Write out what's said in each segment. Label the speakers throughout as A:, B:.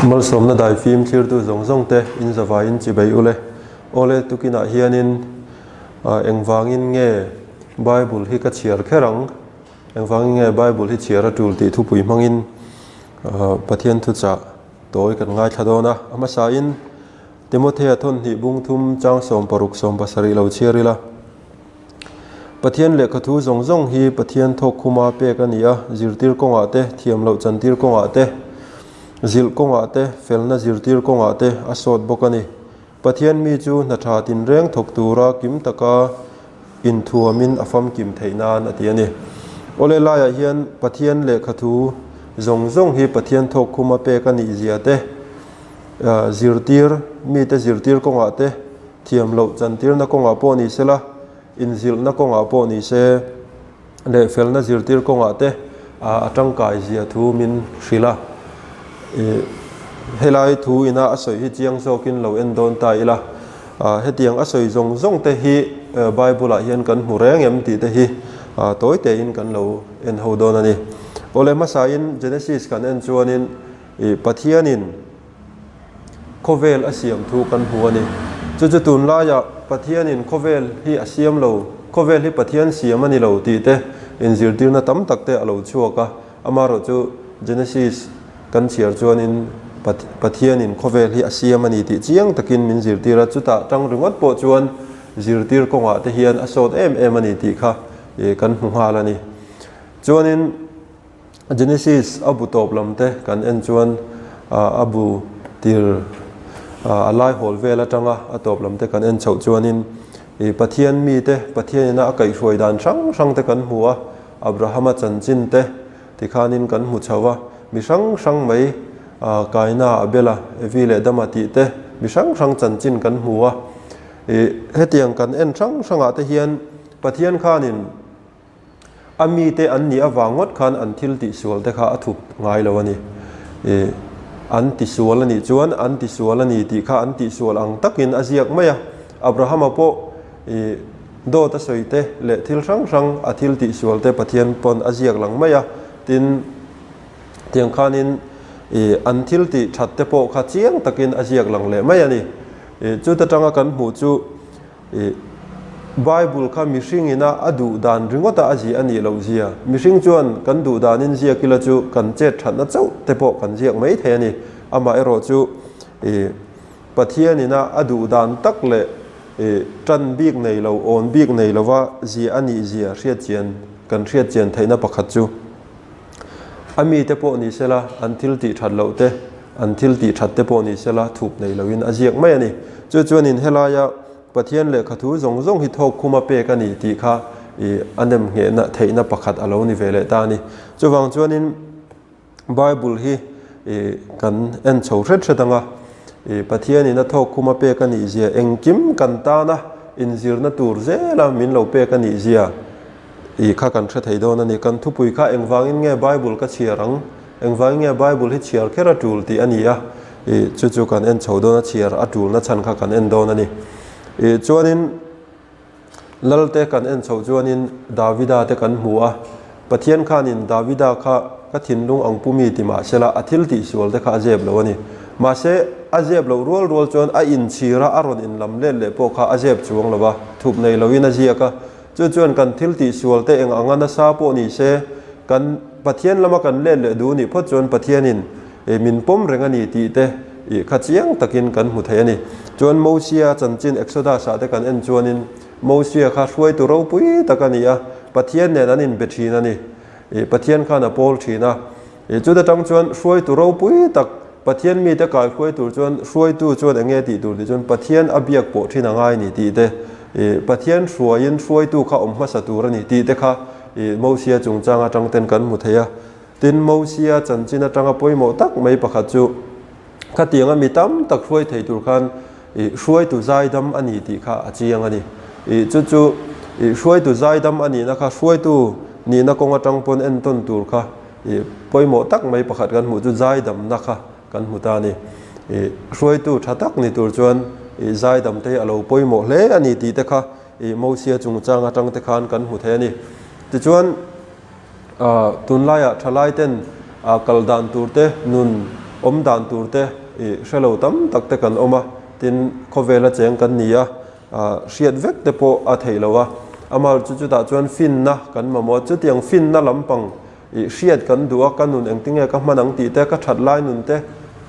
A: Malsawmna daifim thlirtu zawng zawng te in zavaiin chibei ule. Awle tukinah hianin engvangin nge Bible hi ka chhiar kher ang? Engvangin nge Bible hi chhiar a tul tih thupui hmangin Pathian thuchah tawi kan ngaithla dawn a. A hmasain Timothea thawnhnih bung thum chang 16 17 lo chhiar ila. Pathian lehkhathu zawng zawng hi Pathian thawk khuma pek a ni a, zirtir kawngah te, thiam loh chantir kawngah te, zilh kawngah te, felna zirtir kawngah te a sawt bawk a ni. Pathian mi chu hna tha tinreng thawk tura kim taka inthuamin a famkim theih nan a ti a ni. Awle laiah hian Pathian lehkhathu zawng zawng hi Pathian thawk khuma pek a nih zia te, zirtir mite zirtir kawngah te, Thiam loh chantirna kawngah pawh ni sela, inzilhna kawngah pawh ni se, leh felna zirtir kawngah te a tangkai zia thu min hrilh a. Ih, helai thu ina a sawi hi chiang zawkin lo en dawn ta ila, hetiang a sawi zawng zawng te hi Bible ah hian kan hmu reng em tih te hi tawi tein kan lo en ho dawn a ni. Awle hmasain Genesis kan en chuanin ih Pathianin, Khawvel a siam thu kan hmu a ni. Chu chu tunlaiah Pathianin khawvel hi a siam lo, khawvel hi Pathian siam a ni lo tih te inzirtirna tam tak te a lo chhuak a. Amaherawh chu Genesis kan chhiar chuanin Pathianin khawvel hi a siam a ni tih chiang takin min zirtir a, chutah tang ringawt pawh chuan zirtir kawngah te hian a sawt em em a ni tih kha kan hmu nghal a ni. Chuanin. Genesis a bu tawp lam te kan en chuan a bu tir a lai hawl vel atanga a tawp lam te kan en chhoh chuanin ih Pathian mite Pathianina a kaihhruai dan hrang hrang te kan hmu a, Abrahama chanchin te tikhanin kan hmu chho a, mi hrang hrang mai Kaina, Abela, Evi leh Dama tih te mi hrang hrang chanchin kan hmu a. Ih hetiang kan en hrang hrangah te hian Pathian khanin A mite an nih avang ngawt khan an thil tihsual te kha a thup ngai lo a ni. Ih, an tisual a nih chuan an tisual a ni tih kha an tihsual ang takin a ziak mai a. Abrahama pawh ih, dawt a sawi te leh thil hrang hrang a thil tihsual te Pathian pawn a ziak lang mai a. Tin, tiang khanin ih, an thil tih that te pawh kha chiang takin a ziak lang leh mai a ni. Ih, chuta tanga kan hmuh chu Ih, Bible kha mihring ina a duh dan ringawta a ziah a nih loh zia. Mihring chuan kan duh danin ziak ila chu kan chet thatna chauh te pawh kan ziak mai thei a ni. Amaherawh chu ih, Pathian ina a duh dan tak leh ih, tan bik nei lo, awn bik nei lova ziah a nih zia hriatchian, kan hriatchian theihna pakhat chu a mite pawh ni sela an thil tih that loh te, an thil tih that te pawh ni sela thup nei loin a ziak mai a ni. Chu chuanin helaia Pathian lehkha thu zawng zawng hi thawk khuma pek a ni tih kha ih a nem nghehna theihna pakhat a lo ni ve leh ta a ni. Chuvang chuanin Bible hi ih kan en chho hret hret ang a, ih Pathianin a thawk khuma pek a nih zia engkim kan tana inzirna tur zela min lo pek a nih zia Ih kha kan hre thei dawn a ni. Kan thupui kha engvangin nge Bible ka chhiar ang? Engvangin nge Bible hi chhiar kher a tul tih a ni a. Ih chu chu kan en chho dawn a, chhiar a tulna chhan kha kan en dawn a ni. Ih chuanin Lalte kan en chhoh chuanin Davida te kan hmu a. Pathian khanin Davida kha ka thinlung ang pu mi ti mahsela a thil tihsual te kha a zep lo a ni. Mahse a zep loh rual rual chuan a inchhira a rawn inlam let leh pawh kha a zep chuang lo va, thup nei loin a ziak a. Chu chuan kan thil tihsual te eng anga nasa pawh ni se, kan Pathian lama kan let leh duh nih phawt chuan Pathianin min pawm reng a ni tih te ih kha chiang takin kan hmu thei a ni. Chuan Mosia chanchin Exodus ah te kan en chuanin Mosia kha hruaitu ropui tak a ni a, Pathian nen an inbe thin a ni. Ih Pathian khan a pawl thin a. Ih chuta tang chuan hruaitu ropui tak Pathian mite kai hruai tur chuan hruaitu chuan eng nge tih tur tih chuan Pathian a biak pawh thin a ngai ni tih te, ih Pathian hruaiin hruaitu kha awm hmasa tur a ni tih te kha ih Mosia chungchang atang ten kan hmu thei a. Tin, Mosia chanchin atanga pawimawh tak mai pakhat chu khatianga mi tam tak hruai thei tur khan ih hruaitu zaidam a ni tih kha a chiang a ni. Ih chu chu ih hruaitu zaidam a nihna kha hruaitu nihna kawng atang pawn entawn tur kha Ih pawimawh tak mai pakhat kan hmuh chu zaidamna kha kan hmu ta a ni. Ih hruaitu tha tak ni tur chuan ih zaidam te hi a lo pawimawh hle a ni tih te kha ih Mosia chungchang atang te khan kan hmu thei a ni. Tichuan ah tunlaiah thalai ten ah kal dan tur te nun awm dan tur te ih hre lo tam tak te kan awm a, tin khawvela cheng kan ni a, hriat vek te pawh a theih lo a, amaherawhchu chu chutah chuan finna kan mamawh a, chutiang finna lampang ih hriat kan duh a, ka nun engtinge ka hman ang tih te, ka that lai nun te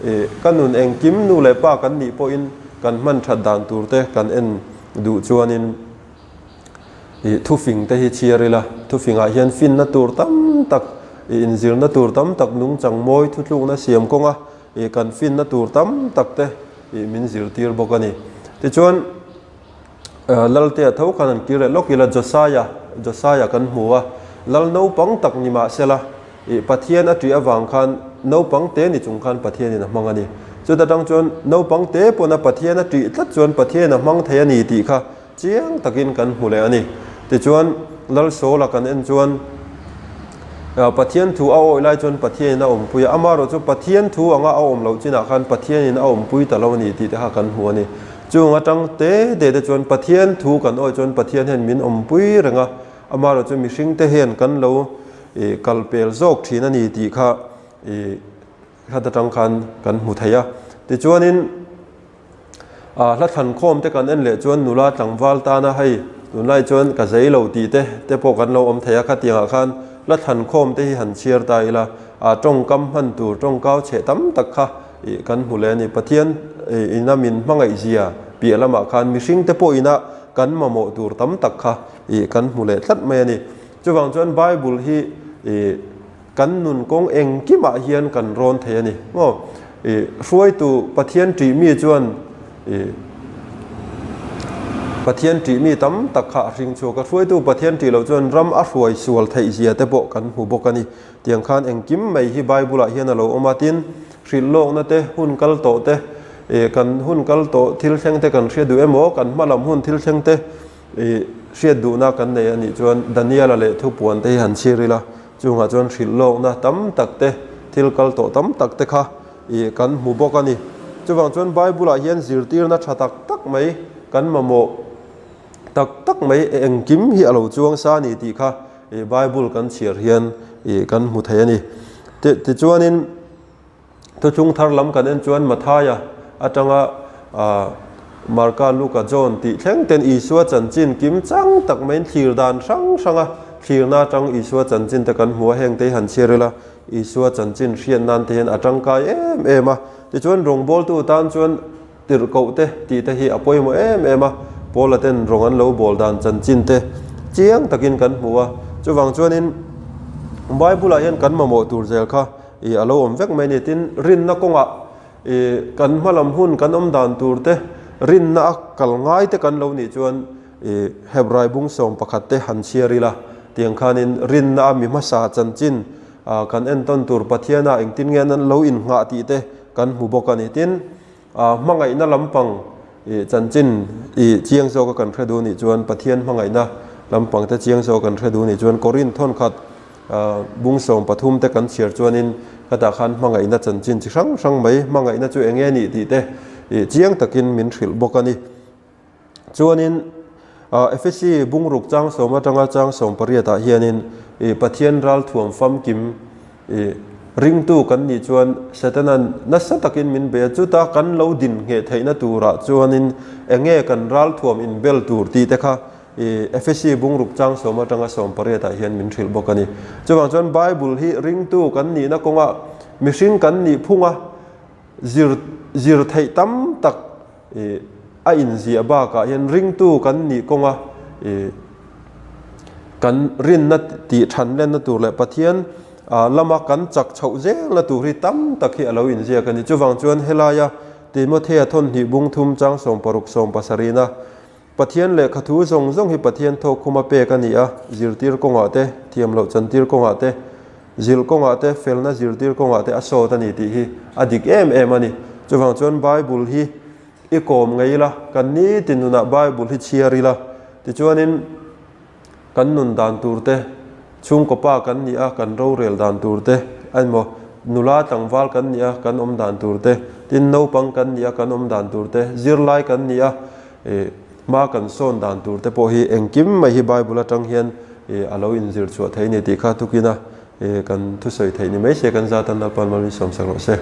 A: ih ka nun engkim nu leh pa kan nih pawhin kan hman that dan tur te kan en duh chuanin ih thufing te hi chhiar ila, thufingah hian finna tur tam tak ih inzirna tur tam tak nungchang mawi thutlukna siam kawnga ih kan finna tur tam tak te ih min zirtir bawk a ni. Tichuan Laltea tho khan an kir leh lawk ila Josiah, Josiah kan hmu a, Lal naupang tak ni mahsela ih Pathian a ṭih avang khan naupang te ni chung khan Pathianin a hmang a ni. Chuta tang chuan naupang te pawna Pathian a ṭih tlat chuan Pathianin a hmang thei a ni tih kha Chiang takin kan hmu leh a ni. Tichuan, Lal Saula kan en chuan Pathian thu a awih lai chuan Pathianin a awmpui a, amaherawh chu Pathian thu anga a awm loh chinah khan Pathianin a awmpui ta lo a ni tih te kha kan hmu a ni. Chung atang te te te chuan Pathian thu kan awih chuan Pathian hian min awmpui reng a, amaherawh chu mihringte hian kan lo kalpel zawk thin a ni tih kha hlat atang khan kan hmu thei a. Tichuanin. Hla thlankhawm te kan en leh chuan nula tlangval tana hei tunlai chuan ka zei lo tih te te pawh kan lo awm thei a, khatiangah khan hla thlankhawm te hi han chhiar ta ila tawngkam hman tur tawngkau chheh tam tak kha ih kan hmu leh a ni. Pathian ina min hmangaih zia piah lamah khan mihring te pawh ina kan mamawh tur tam tak kha ih kan hmu leh tlat mai a ni. Chuvang chuan Bible hi ih Kan nun kawng engkimah hian kan rawn thei a ni maw? I hruaitu Pathian ṭih mi chuan i Pathian ṭih mi tam tak kha a hring chhuak a, hruaitu Pathian ṭih loh chuan ram a hruai sual theih zia te pawh kan hmu bawk a ni. Tiang khan engkim mai hi Bible-ah hian a lo awm a, tin, hrilh lawkna te, hun kal tawh te, i kan hun kal tawh thil thleng te kan hria duh emaw, kan hma lam hun thil thleng te i hriat duhna kan nei a nih chuan Daniel-a leh thupuan te hi han chhir ila, Chungah chuan hrilh lawkna tam tak te, thil kal tawh tam tak te kha ih kan hmu bawk a ni. Chuvang chuan Bible-ah hian zirtirna tha tak tak mai kan mamawh tak tak mai engkim hi a lo chuang sa a ni tih kha ih Bible kan chhiar hian ih kan hmu thei a ni. Tichuanin. Thuchung thar lam kan en chuan Mathaia atanga Marka, Luka, John tih thleng ten Isua chanchin kim chang tak maiin thlir dan hrang hranga thlirna atang Isua chanchin te kan hmu a, heng te hi han chhiar ila Isua chanchin hriat nan te hian a tangkai em em a. Tichuan rawngbawltu tan chuan tirhkoh te tih te hi a pawimawh em em a, Paula ten rawng an lo bawl dan chanchin te chiang takin kan hmu a, chuvang chuanin Bible ah hian kan mamawh tur zel kha ih a lo awm vek mai a ni. Tin, rinna kawngah ih kan hmalam hun kan awm dan tur te, rinna a kal ngai te kan lo nih chuan ih Hebrai bung sawm pakhat te han chhiar ila, tiang khanin rinna a mi hmasa chanchin ah kan entawn tur Pathiana engtin nge an lo innghah tih te kan hmu bawk a ni. Tin, Hmangaihna lampang chanchin i chiang zawka kan hre duh nih chuan Pathian hmangaihna lampang te chiang zawka kan hre duh nih chuan Korinth thawnkhat bung 13 te kan chhiar chuanin khatah khan hmangaihna chanchin chi hrang hrang mai hmangaihna chu eng nge nih tih te chiang takin min hrilh bawk a ni. Chuanin Efesi bungruk chang sawm atanga chang 18 ah hianin Pathian ralthuam famkim ringtu kan nih chuan Setana'n nasa takin min bei a, chuta kan lo din ngheh theihna turah chuanin enge kan ralthuam inbel tur tih te kha Efesi bungruk chang sawm atanga 18 ah hian min hrilh bawk a ni. Chuvang chuan Bible hi ringtu kan nihna kawngah mihring kan nih phunga zir zir theih tam tak Ih a inziah bakah hian ringtu kan nih kawnga ih kan rinna tih than lenna tur leh Pathian lama kan chak chhoh zelna tur hi tam tak hi a lo inziak a ni. Chuvang chuan helaia Timothea thawn hnih bung thum chang 16 17-na Pathian lehkha thu zawng zawng hi Pathian thawkkhuma pek a ni a, zirtir kawngah te, thiam loh chantir kawngah te, zilh kawngah te, felna zirtir kawngah te a sawt a ni tih hi a dik em em a ni. Chuvang chuan Bible hi i kawm ngei ila, kan nitin nunah Bible hi chhiar ila, tichuanin kan nun dan tur te, chhungkaw pa kan nih a, kan rorel dan tur te, emaw nula tlangval kan nih a, kan awm dan tur te, tin naupang kan nih a, kan awm dan tur te, zirlai kan nih a, Ih hma kan sawn dan tur te pawh hi engkim mai hi Bible atang hian ih a lo inzir chhuah thei a ni tih kha tukin a ih kan thusawi theih ni mai se kan zat an Lalpan malmi sawmsak rawh se.